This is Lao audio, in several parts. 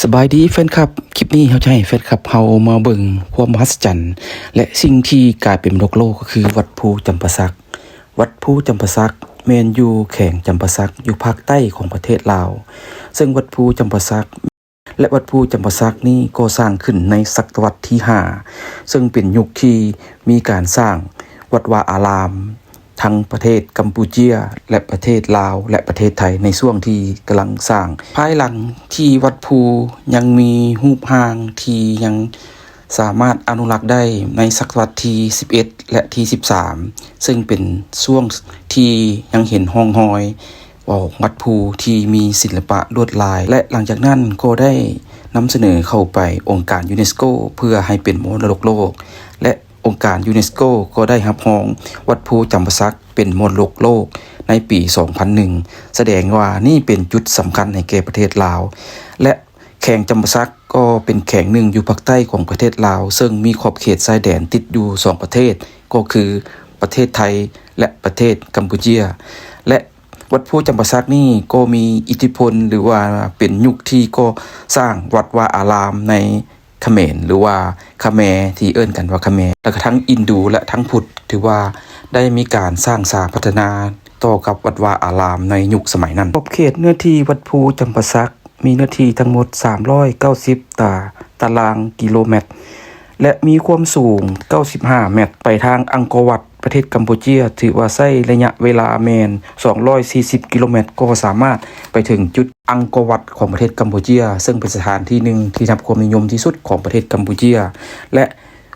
ສະບາຍດີແຟນຄລັບ, ຄລິບນີ້ເຮົາຈະໃຫ້ແຟນຄລັບເຮົາມາເບິ່ງຄວາມມະຫັດສະຈັນ ແລະ ສິ່ງທີ່ກາຍເປັນມະໂນໂລກ ກໍຄືວັດພູຈຳປາສັກ. ວັດພູຈຳປາສັກແມ່ນຢູ່ແຂວງຈຳປາສັກ ຢູ່ພາກໃຕ້ຂອງປະເທດລາວ, ເຊິ່ງວັດພູຈຳປາສັກ ແລະ ວັດພູຈຳປາສັກນີ້ກໍ່ສ້າງຂຶ້ນໃນສະຕະວັດທີຫ້າ ເຊິ່ງເປັນຍຸກທີ່ມີການສ້າງວັດວາອາລາມ ທັງປະເທດກຳປູເຈຍ ແລະ ປະເທດລາວ ແລະ ປະເທດໄທ ໃນຊ່ວງທີ່ກຳລັງສ້າງ. ພາຍຫຼັງທີ່ວັດພູຍັງມີຮູບຮ່າງທີ່ຍັງສາມາດອະນຸລັກໄດ້ໃນສະຕະວັດທີສິບເອັດ ແລະ ທີສິບສາມ ເຊິ່ງເປັນຊ່ວງທີ່ຍັງເຫັນຮ່ອງຮອຍຂອງວັດພູທີ່ມີສິລະປະລວດລາຍ ແລະ ຫຼັງຈາກນັ້ນກໍໄດ້ນຳສະເໜີເຂົ້າໄປອົງການຢູເນສໂກ ເພື່ອໃຫ້ເປັນມໍລະດົກໂລກ ແລະ ອົງການຢູເນສໂກກໍໄດ້ຮັບຮອງວັດພູຈຳປາສັກເປັນມໍລະດົກໂລກໃນປີສອງພັນໜຶ່ງ ສະແດງວ່ານີ້ເປັນຈຸດສຳຄັນໃຫ້ແກ່ປະເທດລາວ ແລະ ແຂວງຈຳປາສັກກໍເປັນແຂວງໜຶ່ງຢູ່ພາກໃຕ້ຂອງປະເທດລາວ ເຊິ່ງມີຂອບເຂດຊາຍແດນຕິດຢູ່ສອງປະເທດ ກໍຄືປະເທດໄທ ແລະ ປະເທດກຳປູເຈຍ ແລະ ວັດພູຈຳປາສັກນີ້ກໍມີອິດທິພົນ ຫຼືວ່າເປັນຍຸກທີ່ກໍ່ສ້າງວັດວາອາລາມໃນ ຂະເໝນ ຫຼືວ່າຂະແມ ທີ່ເອີ້ນກັນວ່າຂະແມ ແລ້ວກໍທັງອິນດູ ແລະ ທັງພຸດ ຖືວ່າໄດ້ມີການສ້າງສາພັດທະນາຕໍ່ກັບວັດວາອາລາມໃນຍຸກສະໄໝນັ້ນ. ຂອບເຂດເນື້ອທີ່ວັດພູຈຳປາສັກມີເນື້ອທີ່ທັງໝົດສາມຮ້ອຍເກົ້າສິບຕາຕະລາງກິໂລແມັດ ແລະ ມີຄວາມສູງເກົ້າສິບຫ້າແມັດ. ໄປທາງອັງກໍວັດ ປະເທດກຳປູເຈຍ ຖືວ່າໃຊ້ໄລຍະເວລາແມ່ນສອງຮ້ອຍສີ່ສິບກິໂລແມັດ ກໍສາມາດໄປເຖິງຈຸດອັງກໍວັດຂອງປະເທດກຳປູເຈຍ ເຊິ່ງເປັນສະຖານທີ່ໜຶ່ງທີ່ໄດ້ຮັບຄວາມນິຍົມທີ່ສຸດຂອງປະເທດກຳປູເຈຍ ແລະ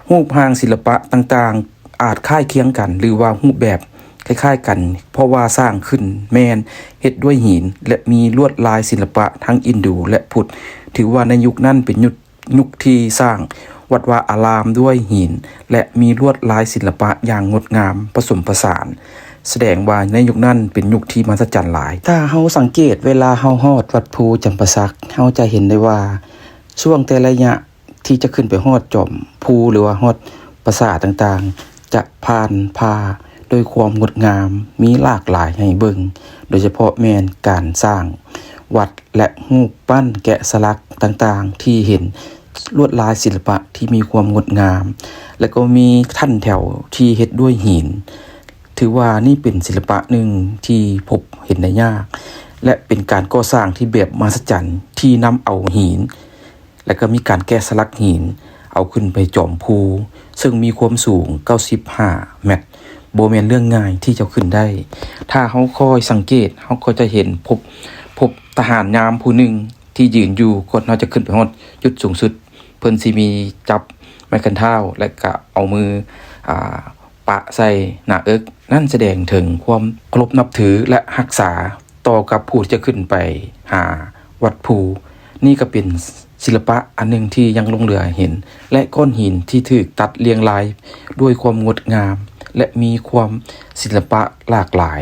ຮູບຮ່າງສິລະປະຕ່າງໆອາດຄ້າຍຄຽງກັນ ຫຼືວ່າຮູບແບບຄ້າຍໆກັນ ເພາະວ່າສ້າງຂຶ້ນແມ່ນເຮັດດ້ວຍຫີນ ແລະ ມີລວດລາຍສິລະປະທັງອິນດູ ແລະ ພຸດ. ຖືວ່າໃນຍຸກນັ້ນເປັນຍຸກ ຍຸກທີ່ສ້າງວັດວາອາລາມດ້ວຍຫີນ ແລະ ມີລວດລາຍສິລະປະຢ່າງງົດງາມປະສົມປະສານ, ສະແດງວ່າໃນຍຸກນັ້ນເປັນຍຸກທີ່ມະຫັດສະຈັນຫຼາຍ. ຖ້າເຮົາສັງເກດເວລາເຮົາຮອດວັດພູຈຳປາສັກ, ເຮົາຈະເຫັນໄດ້ວ່າຊ່ວງແຕ່ລະໄລຍະທີ່ຈະຂຶ້ນໄປຮອດຈອມພູ ຫຼືວ່າຮອດປາສາດຕ່າງໆ ຈະຜ່ານຜ່າດ້ວຍຄວາມງົດງາມ, ມີຫຼາກຫຼາຍໃຫ້ເບິ່ງ, ໂດຍສະເພາະແມ່ນການສ້າງວັດ ແລະ ຮູບ ປັ້ນແກະສະຫຼັກຕ່າງໆ ທີ່ເຫັນລວດລາຍສິລະປະທີ່ມີຄວາມງົດງາມ ແລະ ກໍມີຖັນແຖວທີ່ເຮັດດ້ວຍຫີນ. ຖືວ່ານີ້ເປັນສິລະປະໜຶ່ງທີ່ພົບເຫັນໄດ້ຍາກ ແລະ ເປັນການກໍ່ສ້າງທີ່ແບບມະຫັດສະຈັນ ທີ່ນຳເອົາຫີນ ແລະ ກໍມີການແກະສະຫຼັກຫີນເອົາຂຶ້ນໄປຈອມພູ ເຊິ່ງມີຄວາມສູງເກົ້າສິບຫ້າແມັດ. ບໍ່ແມ່ນເລື່ອງງ່າຍທີ່ຈະຂຶ້ນໄດ້. ຖ້າເຮົາຄອຍສັງເກດ, ເຮົາກໍຈະເຫັນພົບ, ພົບທະຫານຍາມຜູ້ໜຶ່ງທີ່ຢືນຢູ່ ກ່ອນເຮົາຈະຂຶ້ນໄປຮອດຈຸດສູງສຸດ. ເພິ່ນຊິມີຈັບໄມ້ຄັນທ້າວ ແລະ ກະເອົາມື, ອາ, ປະໃສ່ໜ້າເອິກ. ນັ້ນສະແດງເຖິງຄວາມເຄົາລົບນັບຖື ແລະ ຮັກສາ ຕໍ່ກັບຜູ້ທີ່ຈະຂຶ້ນໄປຫາວັດພູ. ນີ້ກໍເປັນສິລະປະອັນໜຶ່ງທີ່ຍັງຫຼົງເຫຼືອໃຫ້ເຫັນ ແລະ ກ້ອນຫີນທີ່ຖືກຕັດລຽງລາຍດ້ວຍຄວາມງົດງາມ ແລະ ມີຄວາມສິລະປະຫຼາກຫຼາຍ.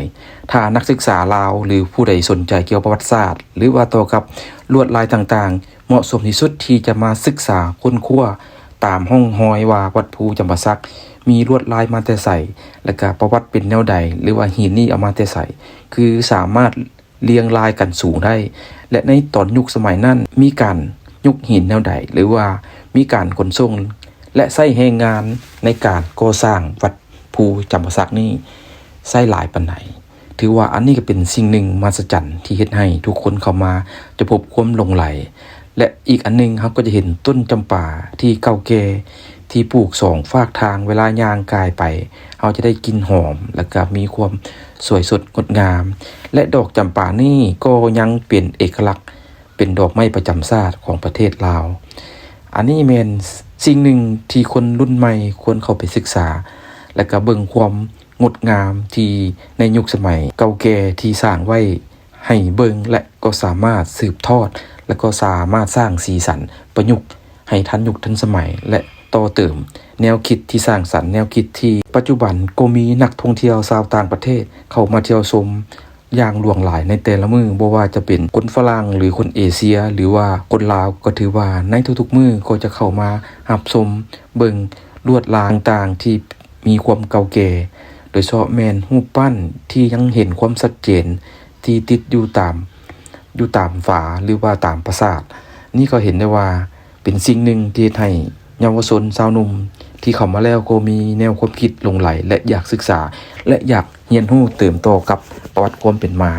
ຖ້ານັກສຶກສາລາວ ຫຼື ຜູ້ໃດສົນໃຈກ່ຽວກັບປະຫວັດສາດ ຫຼືວ່າຕໍ່ກັບລວດລາຍຕ່າງໆ, ເໝາະສົມທີ່ສຸດທີ່ຈະມາສຶກສາຄົ້ນຄວ້າຕາມຮ່ອງຮອຍວ່າວັດພູຈຳປາສັກມີລວດລາຍມາແຕ່ໃສ ແລະ ກະປະຫວັດເປັນແນວໃດ ຫຼືວ່າຫີນນີ້ເອົາມາແຕ່ໃສ, ຄືສາມາດລຽງລາຍກັນສູງໄດ້ ແລະ ໃນຕອນຍຸກສະໄໝນັ້ນມີການຍົກຫີນແນວໃດ ຫຼືວ່າມີການຂົນສົ່ງ ແລະ ໃຊ້ແຮງງານໃນການກໍ່ສ້າງວັດພູຈຳປາສັກນີ້ໃຊ້ຫຼາຍປານໃດ. ຖືວ່າອັນນີ້ກໍເປັນສິ່ງໜຶ່ງມະຫັດສະຈັນທີ່ເຮັດໃຫ້ທຸກຄົນເຂົ້າມາຈະພົບຄວາມຫຼົງໄຫຼ ແລະ ອີກອັນໜຶ່ງເຮົາກໍຈະເຫັນຕົ້ນຈຳປາທີ່ເກົ່າແກ່ ທີ່ປູກສອງຟາກທາງ. ເວລາຍ່າງກາຍໄປ ເຮົາຈະໄດ້ກິ່ນຫອມ ແລະ ກະມີຄວາມສວຍສົດງົດງາມ ແລະ ດອກຈຳປານີ້ກໍຍັງເປັນເອກະລັກ ເປັນດອກໄມ້ປະຈຳຊາດຂອງປະເທດລາວ. ອັນນີ້ແມ່ນສິ່ງໜຶ່ງທີ່ຄົນລຸ້ນໃໝ່ຄວນເຂົ້າໄປສຶກສາ ແລະ ກະເບິ່ງຄວາມງົດງາມທີ່ໃນຍຸກສະໄໝເກົ່າແກ່ທີ່ສ້າງໄວ້ ໃຫ້ເບິ່ງ ແລະ ກໍສາມາດສືບທອດ ແລະ ກໍສາມາດສ້າງສີສັນປະຍຸກໃຫ້ທັນຍຸກທັນສະໄໝ ແລະ ຕໍ່ເຕີມແນວຄິດທີ່ສ້າງສັນ, ແນວຄິດທີ່ປັດຈຸບັນກໍມີນັກທ່ອງທ່ຽວຊາວຕ່າງປະເທດເຂົ້າມາທ່ຽວຊົມຢ່າງຫຼວງຫຼາຍໃນແຕ່ລະມື້, ບໍ່ວ່າຈະເປັນຄົນຝຣັ່ງ ຫຼື ຄົນເອເຊຍ ຫຼືວ່າຄົນລາວ, ກໍຖືວ່າໃນທຸກໆມື້ກໍຈະເຂົ້າມາຮັບຊົມເບິ່ງລວດລາຍຕ່າງໆທີ່ ມີຄວາມເກົ່າແກ່, ໂດຍສະເພາະແມ່ນຮູບປັ້ນທີ່ຍັງເຫັນຄວາມຊັດເຈນທີ່ຕິດຢູ່ຕາມ, ຢູ່ຕາມຝາ ຫຼືວ່າຕາມປາສາດ ນີ້ກໍເຫັນໄດ້ວ່າເປັນສິ່ງໜຶ່ງທີ່ເຮັດໃຫ້ເຍົາວະຊົນຊາວໜຸ່ມທີ່ເຂົ້າມາແລ້ວກໍມີແນວຄວາມຄິດຫຼົງໄຫຼ ແລະ ຢາກສຶກສາ ແລະ ຢາກຮຽນຮູ້ເຕີມຕໍ່ກັບປະຫວັດຄວາມເປັນມາ.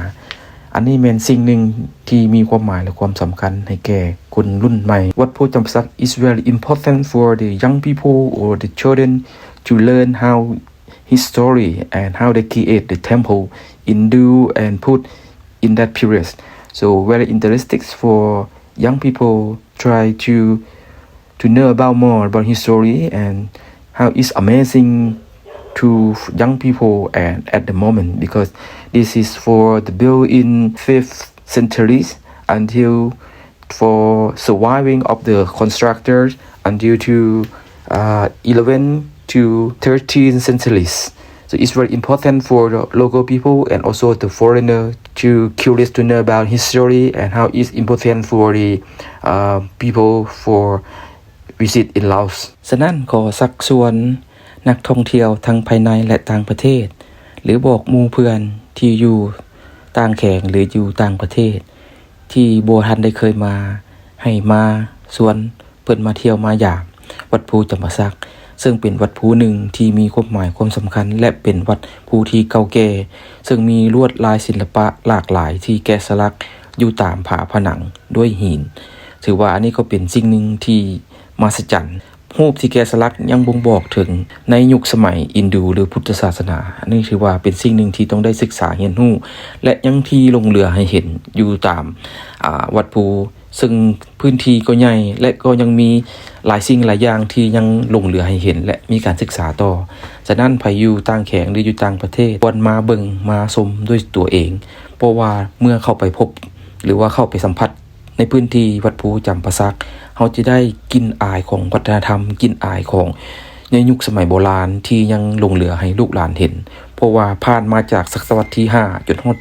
ອັນນີ້ແມ່ນສິ່ງໜຶ່ງທີ່ມີຄວາມໝາຍ ແລະ ຄວາມສຳຄັນໃຫ້ແກ່ຄົນລຸ້ນໃໝ່. ວັດໂພຈຳປາສັກ is very important for the young people or the children to learn how history and how they create the temple in Hindu and Buddha in that period. So very interesting for young people try to to know about more about history and how it's amazing to young people and at the moment, because this is for the built in fifth centuries until for surviving of the constructors until to uh, eleven to thirteen centuries. So it's very important for the local people and also the foreigner to curious to know about history and how it's important for the uh, people for visit in Laos. ສະນັ້ນ ຂໍຊັກຊວນນັກທ່ອງທ່ຽວທັງພາຍໃນ ແລະ ຕ່າງປະເທດ ຫຼື ບອກໝູ່ເພື່ອນທີ່ຢູ່ຕ່າງແຂວງ ຫຼື ຢູ່ຕ່າງປະເທດ ທີ່ບໍ່ທັນໄດ້ເຄີຍມາ ໃຫ້ມາຊວນເພິ່ນມາທ່ຽວມາຢາມວັດພູຈຳປາສັກ ເຊິ່ງເປັນວັດພູໜຶ່ງທີ່ມີຄວາມໝາຍຄວາມສຳຄັນ ແລະ ເປັນວັດພູທີ່ເກົ່າແກ່ ເຊິ່ງມີລວດລາຍສິລະປະຫຼາກຫຼາຍທີ່ແກະສະຫຼັກຢູ່ຕາມຝາຜະໜັງດ້ວຍຫີນ. ຖືວ່າອັນນີ້ກໍເປັນສິ່ງໜຶ່ງທີ່ມະຫັດສະຈັນ. ຮູບທີ່ແກະສະຫຼັກຍັງບົ່ງບອກເຖິງໃນຍຸກສະໄໝອິນດູ ຫຼື ພຸດທະສາສະໜາ. ອັນນີ້ຖືວ່າເປັນສິ່ງໜຶ່ງທີ່ຕ້ອງໄດ້ສຶກສາຮຽນຮູ້ ແລະ ຍັງທີ່ຫຼົງເຫຼືອໃຫ້ເຫັນຢູ່ຕາມ ອາ ວັດພູ ເຊິ່ງພື້ນທີ່ກໍໃຫຍ່ ແລະ ກໍຍັງມີຫຼາຍສິ່ງຫຼາຍຢ່າງທີ່ຍັງຫຼົງເຫຼືອໃຫ້ເຫັນ ແລະ ມີການສຶກສາຕໍ່. ສະນັ້ນ ໃຜຢູ່ຕ່າງແຂວງ ຫຼື ຢູ່ຕ່າງປະເທດ ຄວນມາເບິ່ງມາຊົມດ້ວຍຕົວເອງ, ເພາະວ່າເມື່ອເຂົ້າໄປພົບ ຫຼື ວ່າເຂົ້າໄປສຳຜັດ ໃນພື້ນທີ່ວັດພູຈຳປາສັກ, ເຮົາຈະໄດ້ກິ່ນອາຍຂອງວັດທະນະທຳ, ກິ່ນອາຍຂອງໃນຍຸກສະໄໝໂບລານທີ່ຍັງຫຼົງເຫຼືອໃຫ້ລູກຫຼານເຫັນ, ເພາະວ່າຜ່ານມາຈາກສະຕະວັດທີຫ້າຈົນຮອດ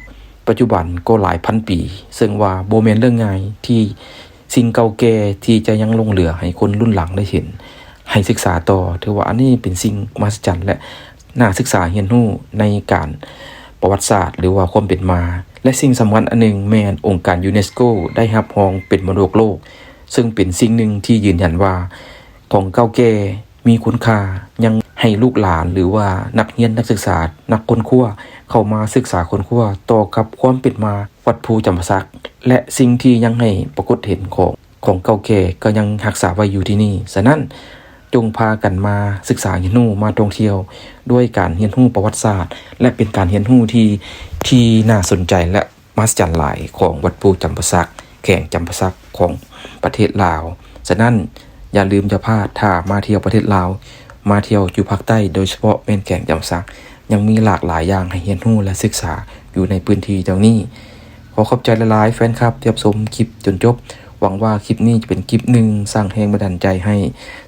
ປັດຈຸບັນກໍຫຼາຍພັນປີ, ເຊິ່ງວ່າບໍ່ແມ່ນເລື່ອງງ່າຍທີ່ສິ່ງເກົ່າແກ່ທີ່ຈະຍັງຫຼົງເຫຼືອໃຫ້ຄົນລຸ້ນຫຼັງໄດ້ເຫັນ, ໃຫ້ສຶກສາຕໍ່. ຖືວ່າອັນນີ້ເປັນສິ່ງມະຫັດສະຈັນ ແລະ ໜ້າສຶກສາຮຽນຮູ້ໃນການປະຫວັດສາດ ຫຼືວ່າຄວາມເປັນມາ ແລະ ສິ່ງສຳຄັນອັນໜຶ່ງແມ່ນອົງການຢູເນສໂກໄດ້ຮັບຮອງເປັນມໍລະດົກໂລກ, ເຊິ່ງເປັນສິ່ງໜຶ່ງທີ່ຢືນຢັນວ່າຂອງເກົ່າແກ່ມີຄຸນຄ່າ, ຍັງໃຫ້ລູກຫຼານ ຫຼືວ່ານັກຮຽນນັກສຶກສາ ນັກຄົ້ນຄວ້າເຂົ້າມາສຶກສາຄົ້ນຄວ້າຕໍ່ກັບຄວາມເປັນມາວັດພູຈຳປາສັກ ແລະ ສິ່ງທີ່ຍັງໃຫ້ປາກົດເຫັນຂອງ ຂອງເກົ່າແກ່ກໍຍັງຮັກສາໄວ້ຢູ່ທີ່ນີ້. ສະນັ້ນ ຈົ່ງພາກັນມາສຶກສາຮຽນຮູ້, ມາທ່ອງທ່ຽວດ້ວຍການຮຽນຮູ້ປະຫວັດສາດ ແລະ ເປັນການຮຽນຮູ້ທີ່ ທີ່ໜ້າສົນໃຈ ແລະ ມະຫັດສະຈັນຫຼາຍຂອງວັດພູຈຳປາສັກ, ແຂວງຈຳປາສັກຂອງປະເທດລາວ. ສະນັ້ນ ຢ່າລືມຢ່າພາດ, ຖ້າມາທ່ຽວປະເທດລາວ, ມາທ່ຽວຢູ່ພາກໃຕ້, ໂດຍສະເພາະແມ່ນແຂວງຈຳປາສັກ, ຍັງມີຫຼາກຫຼາຍຢ່າງໃຫ້ຮຽນຮູ້ ແລະ ສຶກສາຢູ່ໃນພື້ນທີ່ເຫຼົ່ານີ້. ຂໍຂອບໃຈຫຼາຍໆ ແຟນຄລັບທີ່ຮັບຊົມຄລິບຈົນຈົບ. ຫວັງວ່າຄລິບນີ້ຈະເປັນຄລິບໜຶ່ງສ້າງແຮງບັນດານໃຈໃຫ້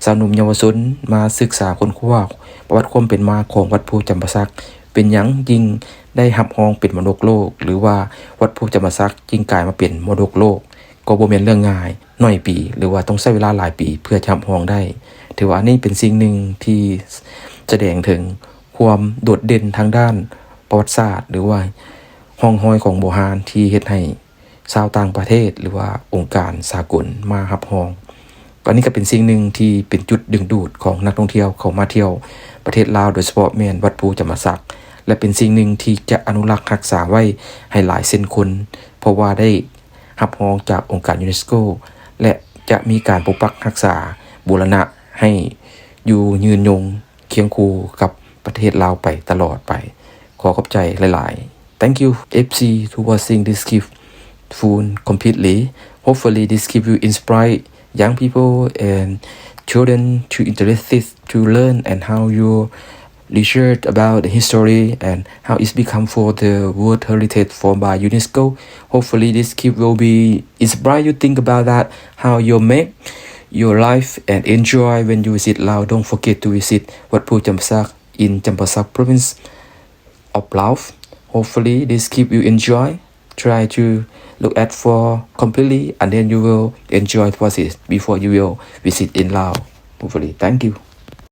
ຊາວໜຸ່ມເຍົາວະຊົນມາສຶກສາຄົ້ນຄວ້າປະຫວັດຄວາມເປັນມາຂອງວັດພູຈຳປາສັກ ເປັນຫຍັງຈຶ່ງໄດ້ຮັບຮອງເປັນມໍລະດົກໂລກ ຫຼືວ່າວັດພູຈຳປາສັກຈຶ່ງກາຍມາເປັນມໍລະດົກໂລກ ກໍບໍ່ແມ່ນເລື່ອງງ່າຍ, ໜ້ອຍປີ ຫຼືວ່າຕ້ອງໃຊ້ເວລາຫຼາຍປີເພື່ອຈະຮັບຮອງໄດ້. ຖືວ່າອັນນີ້ເປັນສິ່ງໜຶ່ງທີ່ສະແດງເຖິງຄວາມໂດດເດັ່ນທາງດ້ານປະຫວັດສາດ ຫຼືວ່າຮ່ອງຮອຍຂອງໂບຮານທີ່ເຮັດໃຫ້ ຊາວຕ່າງປະເທດ ຫຼືວ່າອົງການສາກົນມາຮັບຮອງ. ອັນນີ້ກໍເປັນສິ່ງໜຶ່ງທີ່ເປັນຈຸດດຶງດູດຂອງນັກທ່ອງທ່ຽວເຂົ້າມາທ່ຽວປະເທດລາວ, ໂດຍສະເພາະແມ່ນວັດພູຈຳປາສັກ ແລະ ເປັນສິ່ງໜຶ່ງທີ່ຈະອະນຸລັກຮັກສາໄວ້ໃຫ້ຫຼາຍເຊັ່ນຄົນ, ເພາະວ່າໄດ້ຮັບຮອງຈາກອົງການຢູເນສໂກ ແລະ ຈະມີການປົກປັກຮັກສາ, ບູລະນະໃຫ້ຢູ່ຍືນຍົງ ຄຽງຄູ່ກັບປະເທດລາວໄປຕະຫຼອດໄປ. ຂໍຂອບໃຈຫຼາຍໆ. Thank you, F C, to watching this clip full completely. Hopefully, this clip will inspire young people and children to interested to learn and how your research about the history and how it's become for the World Heritage Form by UNESCO. Hopefully, this clip will be inspire you think about that, how you make your life and enjoy when you visit Laos. Don't forget to visit Wat Phou Champassak in Champasak province of Laos. Hopefully, this clip you enjoy. Try to look at for completely, and then you will enjoy the process before you will visit in Laos. Hopefully. Thank you.